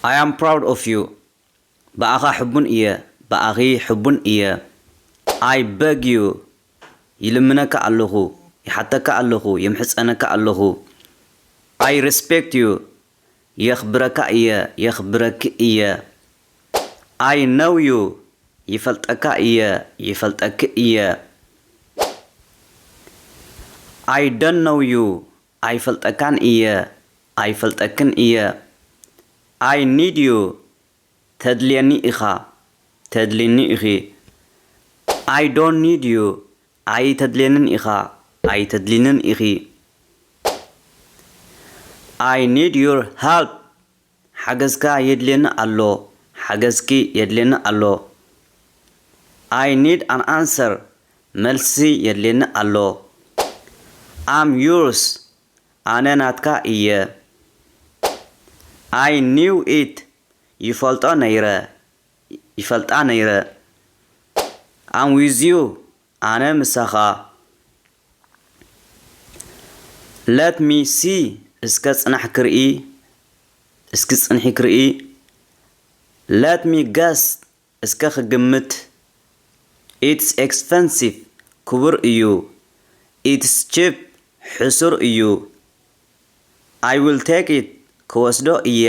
I am proud of you. ብኣኻ ሕቡን እየ። ብኣኺ ሕቡን እየ። I beg you. ይልምነካ ኣለኹ። ይሓተካ ኣለኹ። የምሕጸነካ ኣለኹ። I respect you. የኽብረካ እየ። የኽብረኪ እየ። I know you. ይፈልጠካ እየ። ይፈልጠኪ እየ። I don't know you. ኣይፈልጠካን እየ። ኣይፈልጠክን እየ። I need you. ተድልየኒ ኢኻ። ተድልኒ ኢኺ። I don't need you. ኣይተድልየንን ኢኻ። ኣይተድልንን ኢኺ። I need your help. ሓገዝካ የድልየኒ ኣሎ። ሓገዝኪ የድልየኒ ኣሎ። I need an answer. መልሲ የድልየኒ ኣሎ። I'm yours. ኣነ ናትካ እየ። I knew it. ይፈልጦ ነይረ። ይፈልጣ ነይረ። I'm with you. ኣነ ምሳኻ። Let me see. እስከ ጽናሕ ክርኢ። እስኪ ጽንሒ ክርኢ። Let me guess. እስከ ክግምት። It's expensive. ክቡር እዩ። It's cheap. ሕሱር እዩ። I will take it. ክወስዶ እየ።